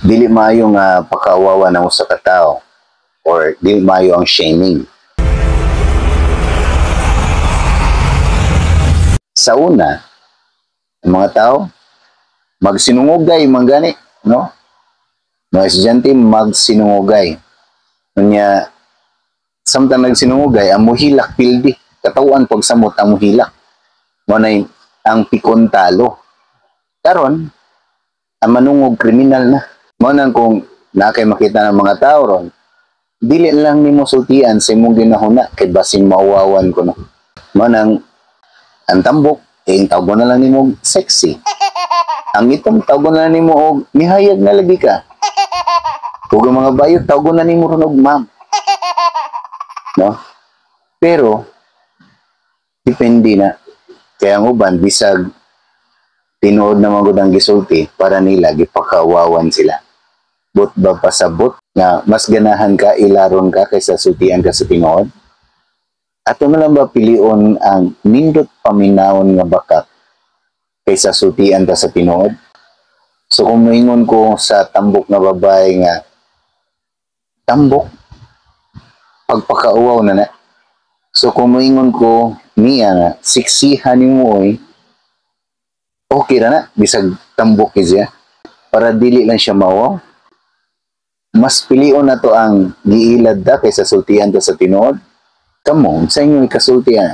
Dili maayo nga pakauwawan ang usa ka tawo or dili maayo ang shaming. Sa una, ang mga tao magsinungugay man gani, no? Mga estudyante magsinungugay. Unya, samtang nagsinungugay, ang muhilak pildi. Katawan pagsamot ang muhilak. Mao nay ang pikon talo. Karon, ang manungog kriminal na. Mao nang kung naa kay makita ng mga tao ron, dili lang nimo sultian sa imong ginahuna kay basin mauwawan ko, no. Mao nang ang tambok, eh, tawgon na lang nimo sexy. Ang itom, tawgon na lang nimo og mihayag na lagi ka. Ug ang mga bayot, tawgon na nimo ron og ma'am. No? Pero depende na. Kaya ang uban, bisag tinuod na magud ang gisulti, para nila gipakawawan sila. But ba pasabot nga mas ganahan ka ilaron ka kaysa sultian ka sa tinuod? Ato na lang ba pilion ang nindot paminawon nga bakak kaysa sultian ta sa tinuod? So kung moingon ko sa tambok nga babae nga tambok, pagpakauwaw na na. So kung moingon ko niya nga siksihan nimo oy, okay ra na bisag tambok siya para dili lang siya mawaw. Mas pilion na to ang giilad ta kaysa sultian ta sa tinuod. Kamo, sa inyo ikasultian?